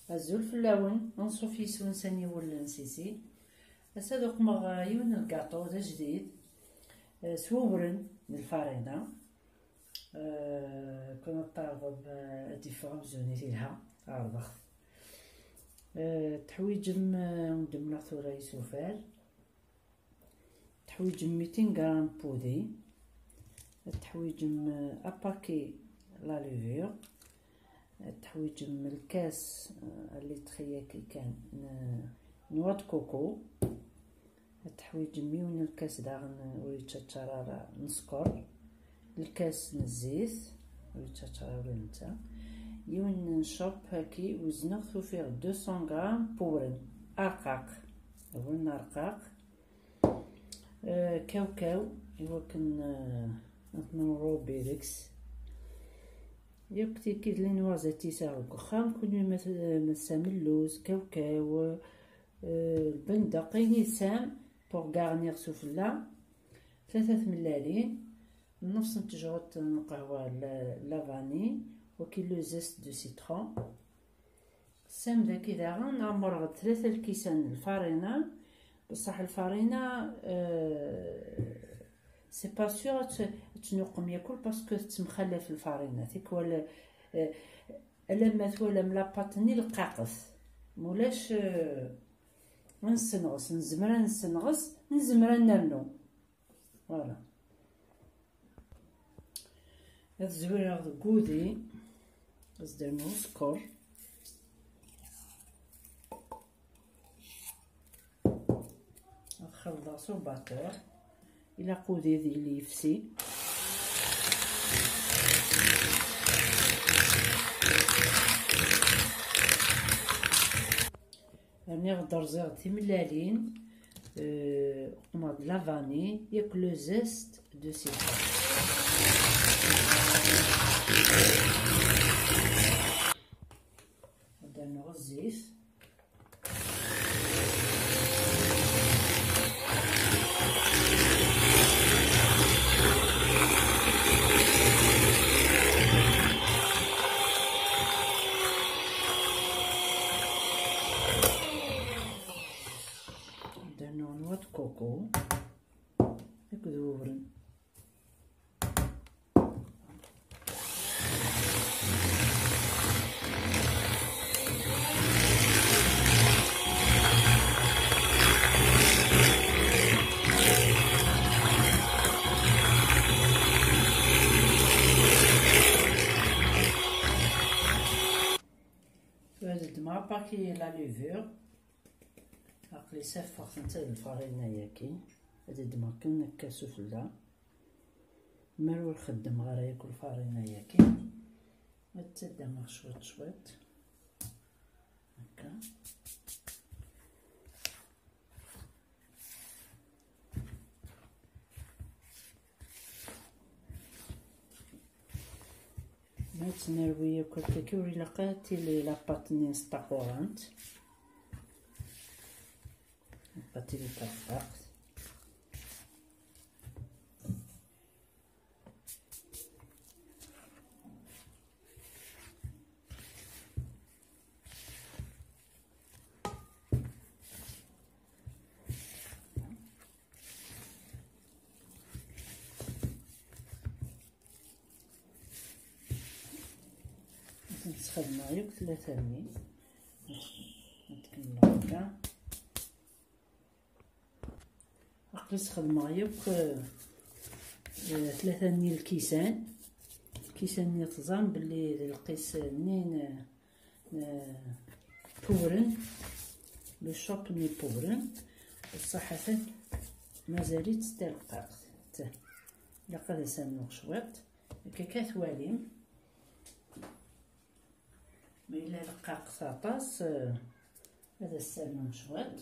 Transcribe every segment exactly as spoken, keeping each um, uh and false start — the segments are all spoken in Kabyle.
Azul fell-awen, anṣuf yis-wen s aniwel n Sisi. Ass-a ad uqmeɣ, eh, yiwen n lgaṭu d ajdid, eh, s wewren n lfarina. Eh, kun ad t-tɛerḍem, eh, ad d-iffeɣ amzun i t-ilha, ɛerḍeɣ-t. Eh, teḥwiǧem, eh, ad d-mleɣ tura isufar. Teḥwiǧem mitin gram n wudi. Teḥwiǧem, eh, apaki la levure. Teḥwiǧem lkas, eh, litr yaki kan n noix de coco. Teḥwiǧem yiwen lkas daɣen, eh, ur yettaččar ara n sskeṛ. Lkas n zzit, ur yettaččar ara ula d netta. Yiwen n ccup haki wezneɣ-t, ufiɣ deux cents gram n wewren arqaq. Awren arqaq. Eh, kawkaw, iwakken, eh, ad t-newru Birix. Yakk tiki d les noisettes i sɛiɣ deg uxxam, kunwi ma t-, ma tesɛam luz, kawkaw, eh, lbendeq, ayen i tesɛam pour garnir sufella. Tlata tmellalin, nnefs n tejɣut n lqahwa la, la vanille, waki le zeste de citron. Ssam daki daɣen ɛemreɣ-d tlata lkisan n lfarina, bṣaḥ lfarina, euh, c'est pas sûr ad tt-, ad tt-nuqem yakul parce que tettemxallaf lfarina. Tikwal, euh, alamma twalam la pâte-nni leqqaqet. Mulac, euh, ad nessenɣes, nezmer ad nessenɣes, nezmer ad nernu. Voilà. Ad zwireɣ deg wudi, ad s-d-rnuɣ sskeṛ. Ad xelḍeɣ s ubaṭiṛ. Ilaq wudi ad yili yefsi. Rniɣ-d, rẓiɣ-d timellalin, euh, uqmeɣ-d la vanille, yakk le zeste de citron. Ad rnuɣ zzit. Ad rnuɣ noix de coco akked wewren. Tura ad ddmeɣ apaki la levure. Aql-i safeɣ-tent d lfarina-yagi. Ad ddmeɣ kan akka sufella. Mer ur xeddmeɣ ara yakk lfarina-yagi, ad ttaddameɣ cwiṭ cwiṭ. Akka. Ma tt-nerwi yakk akka, ur ilaq ara ad tili la pâte-nni s taqurant. La pâte-nni d taɣerfaqt. Ad tent-sxedmeɣ yakk tlata-nni. Ad kemmleɣ akka. Aql-i sxedmeɣ yakk, eh, eh, tlata-nni lkisan. Lkisan-nni teẓram belli d lqis-nni n, n, n wewren, le ccup-nni n wewren. Ṣṣaḥ atan mazal-itt d taleqqaqt. Ilaq ad as-rnuɣ cwiṭ. Akka kan twalim. Ma yella leqqaqet aṭas, eh, ad as-ternum cwiṭ.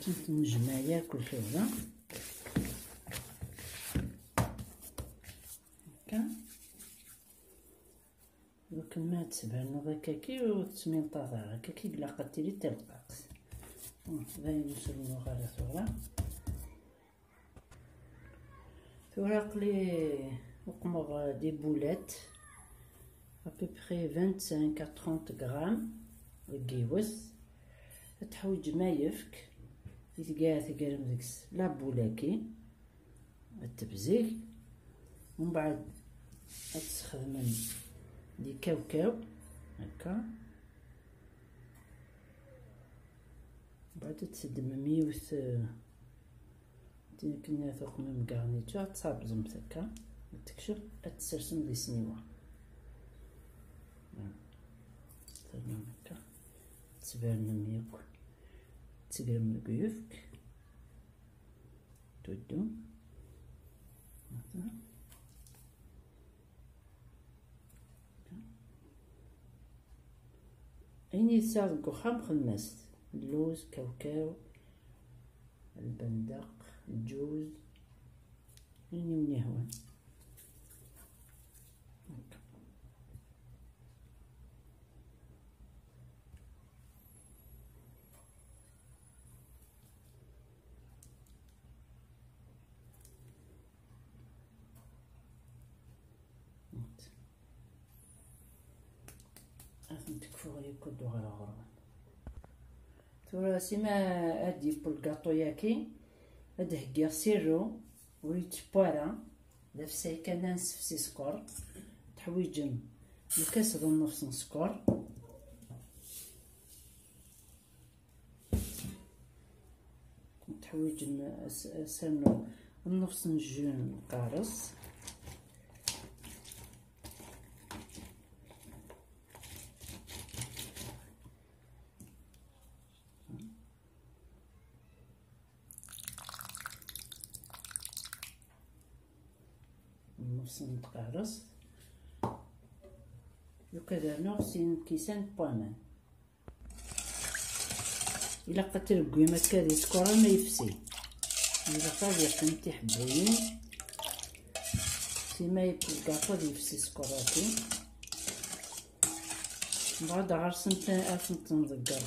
Ttnejmaɛ yakk lxiwla. Akka. Iwakken ma ad tbernuḍ akkaki ur tettminṭaḍ ara, akkaki ilaq ad tili d talqaqt. D ayen ur srennuɣ ara tura. Tura aql-i uqmeɣ des boulettes, à peu près vingt-cinq à trente grammes deg yiwet. Ad teḥwiǧem ayefk, i tga tegrem deg-s la boule-agi, ad tebzeg, mbeɛd ad tesxedmem di kawkaw, akka. Mbeɛd ad teddmem yiwet, eh, tin akken tuqmem garniture, ad tt-tɛebẓem akka, ad tekcem, ad tt-tsersem di sniwa. Terrem akka, tettbernem yakk, tegrem deg uyefk, tuddum. Ayen i tesɛiḍ deg uxxam xdem-as-t. Lluz, kawkaw, lbendeq, lǧuz, ayen i wen-yehwan. Ad tent-kfuɣ yakk ad d-uɣaleɣ ɣur-wen. Tura sima ad d-yeww lgaṭu-yaki, ad d-heggiɣ sirru ur yettewwi ara, d afsay kan ad nsefsi sskeṛ. Teḥwiǧem lkas d nnefs n sskeṛ. Teḥwiǧem as-, asernu nnefs n jus n lqares. Nnefs n tqares. Yuka ad rnuɣ sin lkisan n waman. Ilaq ad tregwim akka di sskeṛ arma yefsi. Ilaq ad yeqqim tiḥebbuyin. Sima yeww lgaṭu ad yefsi sskeṛ-agi. Mbeɛd ɣer-sent ad tent-nḍegger.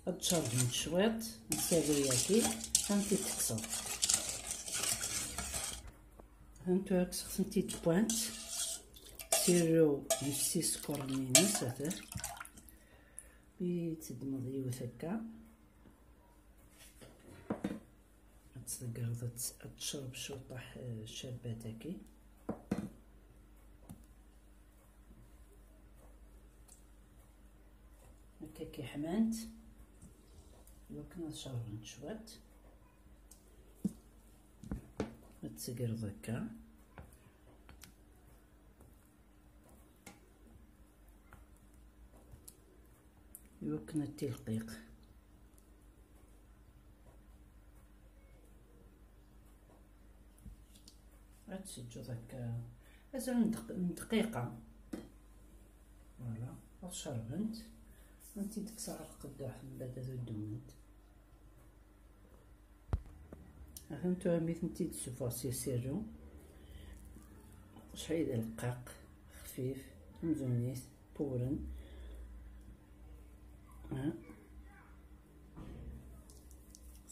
Ad tcerḍemt cwiṭ n sirru-yagi, ad tent-id-tekkseḍ. Anta ur kkseɣ-tent-id wwant. Sirru yefsi sskeṛ-nni-ines, ata. Mi teddmeḍ yiwet akka, ad tḍeggreḍ, ad t-, ad tecreb cwiṭaḥ, eh, ccabat-agi. Akka ki ḥmant, iwakken ad cerbent cwiṭ. Ad tegreḍ akka. Iwakken ad tilqiq. Ad teǧǧeḍ akka azal n dq-, n dqiqa. Voilà, ad cerbent. Ad tent-id-kkseɣ ɣer tqeddaḥt mbeɛd ad ddment. Atan tura mi tent-id-ssufeɣ si sirru, acḥal d rqaq, xfif, amzun-is, pewren. Ha.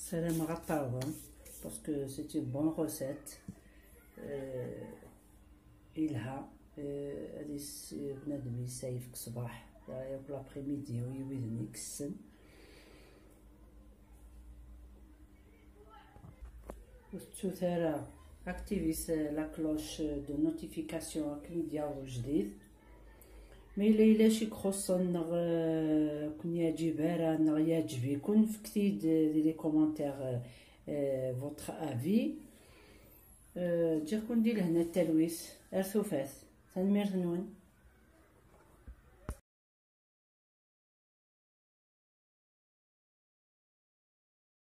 Ssarameɣ ad t-terḍem, parce que c'est une bonne recette. Euh, Yelha, eh, ad is-, bnadem yesɛa yefk ṣṣbeḥ, eh, yakk l'après-midi, i widen i yessen. Ur tettut ara, activez, eh, la cloche de notification akken i d-yaweḍ ujdid. Ma yella yella ci ixuṣṣen neɣ, eh, ur ken-yeɛǧib ara neɣ yeɛǧeb-iken, fket-iyi-d, eh, di les commentaires, eh, eh, votre avis. Eh, ǧǧiɣ-ken di lehna d talwit. Ar tufat. Tanemmirt-nwen.